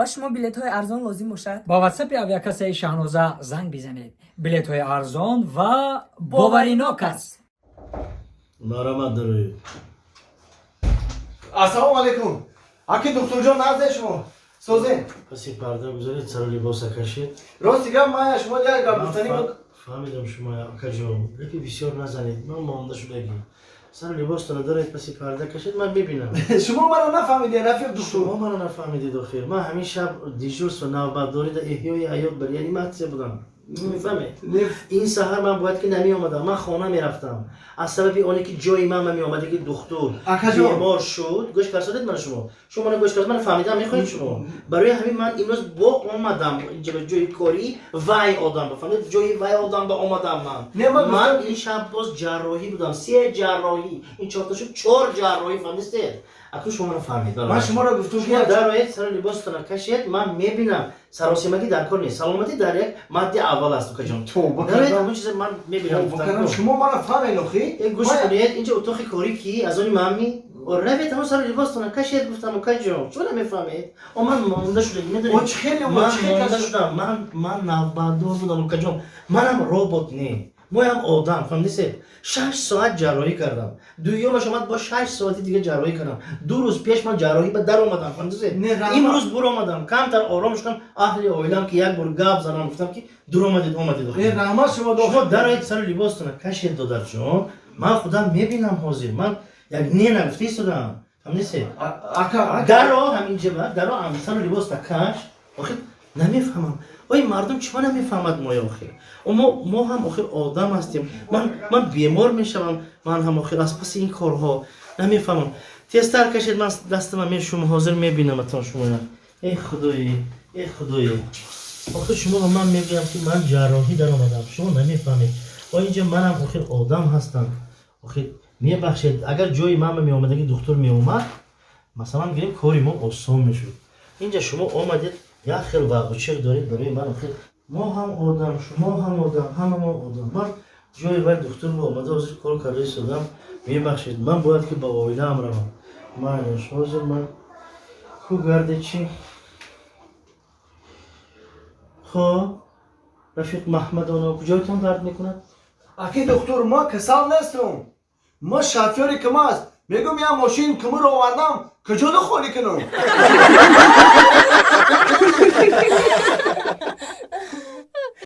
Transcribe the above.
Ба шумо билетҳои арзон лозим бошад. Ба ватсапи авиакассаи Шаҳноза занг бизанед. Билетҳои арзон ва боваринок аст. Марҳамат, дароед. Ассалому алайкум, аки духтурҷон, назде шумо созен? Паси парда гузаред, сару либоса кашед. Рости гап, ман шумо як гап гуфтанӣ буд. Фаҳмидам шумо, акаҷон, гапи бисёр назанед, ман монда шудагӣ. Сару либостона доред, паси парда кашед, ман мебинам. Шумо маро нафаҳмидед, рафиқ духтур. Шумо маро нафаҳмидед. Охир ман ҳамин шаб дежурство, навбатдорӣ дар эҳёи ҳаёт ба реаниматсия будам, мефаҳмед? Ин саҳар ман бояд ки намеомадам, ман хона мерафтам. Аз сабаби оне ки ҷои ман меомаде ки духтур Акаҷон. бемор шуд. Гӯш карсодед мана, шумо мана гӯш карсод, мана фаҳмидам мехоҳед шумо. Барои ҳамин ман имрӯз бо омадам инҷа, ба ҷои корӣ вай одам, бафаҳмед, ҷои вай одам ба омадам ман. Не, ман ман гуфтам- ин шаб боз ҷарроҳӣ будам, се ҷарроҳӣ, ин чорта шуд, чор ҷарроҳӣ, фаҳмидистед? Акнун шумо маро фаҳмид. Ман шуморо гуфтам ки Шумо дароед, сару либостона кашед, ман мебинам. Саросимагӣ дар кор нест, саломатӣ дар як мадди аввал аст, укаҷон. Тавба Дароед, кардам. ҳамон чиза ман мебинам. Тавба кардам, шумо маро фаҳмед охи. Э, гӯш кунед, инҷа утоқи корӣ ки аз они мамми? Равед, ҳамон сару либостона кашед, гуфтам, укаҷон, шумо намефаҳмед? О, ман монда шуда, медонед? О, чӣ хеле, Ман чӣ хеле монда шудам. шудам, ман навбатдор будам, укаҷон, манам робот не, моям одам, фаҳмидисед? 6 соат ҷарроҳӣ кардам, дуюмаш омад, бо 6 соати дига ҷарроҳӣ кардам. 2 рӯз пеш ман ҷарроҳӣ ба дар омадам, фаҳмидисед? Не, раҳмат. Имрӯз буромадам, камтар ором шудам, аҳли оилам ки як бор гап занам, гуфтам ки дуромадед, омадед. Не, раҳмат шумо. Шумо дароед, сару либостона кашед, додарҷон, ман худам мебинам. Ҳозир ман як не нагуфта истодам, фаҳмидисед? Ака. Даро ҳаминҷа ба даро ҳам сару либоста каш. Охир намефаҳмам, ой, мардум чима намефаҳмад моя? Охир мо ҳам охир одам ҳастем. Ман бемор мешавам, ман ҳам охир аз паси ин корҳо намефаҳмам. Тезтар кашед, ман дастама мешум, ҳозир мебинаматон шумоя. Эй худои, эй худои, охир шумо ман мегӯям ки ман ҷарроҳӣ даромадам, шумо намефаҳмед. О, инҷа манам охир одам ҳастам. Охир мебахшед, агар ҷои ман меомадаги духтур меомад, масалан гирем, кори мо осон мешуд. Инҷа шумо омадед, як хел вағучиқ доред барои ман. Охир мо ҳам одам, шумо ҳам одам, ҳама мо одам. Ман ҷои вай духтур бо омада, ҳозир кор карда истодам. Мебахшед, ман бояд ки ба оилаам равам. Майнаш, ҳозир ман ку гарде чӣ. Хоб, рафиқ Маҳмадоно, куҷоятон дард мекунад? Аки духтур, ма касал нестам, ма шофёри КамАЗ. Мегум, я мошин кумур овардам, куҷода холӣ кунам?